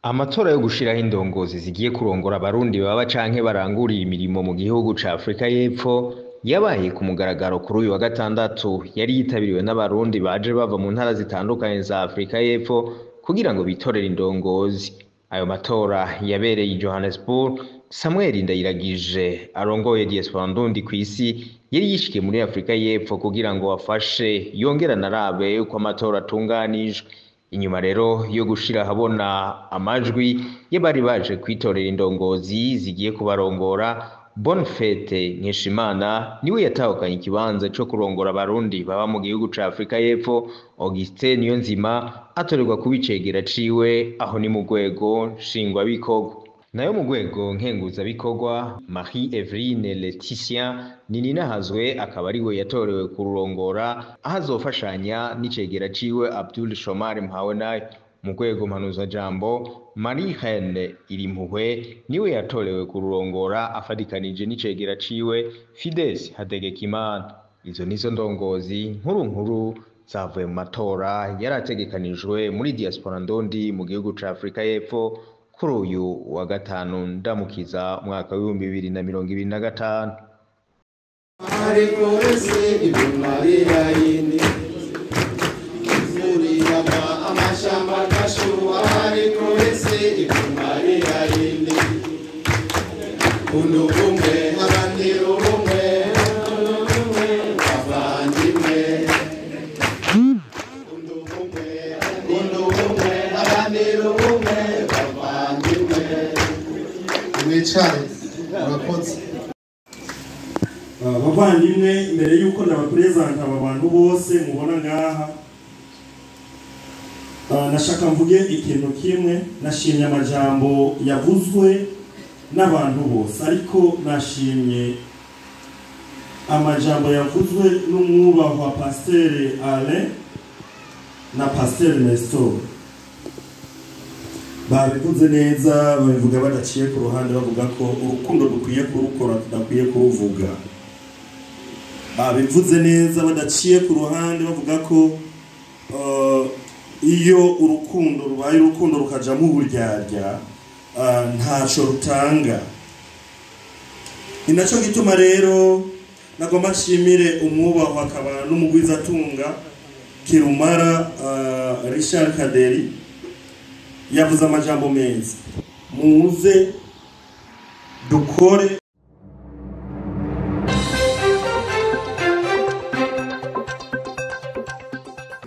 Amatora yo gushiraho indongozi zigiye kurongora abarundi baba canke barangurira imirimo mu gihugu ca Afrika y'Epfo yabaye ku mugaragaro kuri uyu wa gatandatu. Yari yitabiriwe n'abarundi baje bava mu ntara zitandukanye za Afrika y'Epfo kugira ngo bitorere indongozi. Ayo matora yabereye i Johannesburg. Samuel Ndayiragije arongoye Diaspora Ndundi kw'isi yari yishikiye muri Afrika y'Epfo kugira ngo afashe yongere anarabe uko amatora atunganijwe. Inyuma rero yo gushira ahabona amajwi y'abari baje kwitorera indongozi zigiye kubarongora, Bonfete Nkeshimana niwe yatahukanye ikibanza co kurongora abarundi baba mu gihugu ca Afrika y'Epfo. Augustin Niyonzima atorerwa kuba icegera ciwe, aho ni mu rwego nshingwabikorwa. Nayo mu rwego nkenguzabikorwa, Marie Evelyne Laetitia Nininahazwe akaba ariwe yatorewe kururongora, aho azofashanya n'icegera ciwe Abdul Shomari Mpawenayo. Mu rwego mpanuzajambo, Marie Reine Irimpuhwe niwe yatorewe kururongora afatikanije n'icegera ciwe Fides Hategekimana. Izo nizo ndongozi nkuru nkuru zavuye mu matora yarategekanijwe muri Diaspora Ndundi mu gihugu ca Afrika y'Epfo kuri uyu wa gatanu ndamukiza umwaka w'2025. Ariko wese ibimariya yindi imvura amashamba agashuha, ariko wese ibimariya yindi ubumwe haranira ubumwe bavandimwe, ubumwe haranira ubumwe bavandimwe. Mwicare, murakoze. Bavandimwe, mbere y'uko ndabaperezanta aba bantu bose mubona ngaha, nashaka mvuge ikintu kimwe. Nashimye amajambo yavuzwe n'abantu bose, ariko nashimye amajambo yavuzwe n'umwubahwa Pasiteri Alain na Pasiteri Nestor. Babivuze neza, babivuga badaciye ku ruhande, bavuga ko urukundo dukwiye kurukora, tudakwiye kuruvuga. Babivuze neza badaciye ku ruhande, bavuga ko iyo urukundo rubaye urukundo rukajamo uburyarya, ntaco rutanga. Ni naco gituma rero nagomba nshimire umwubahwa akaba n'umugwizatunga Kirumara Richard Kaderi, yavuze amajambo meza: muze dukore.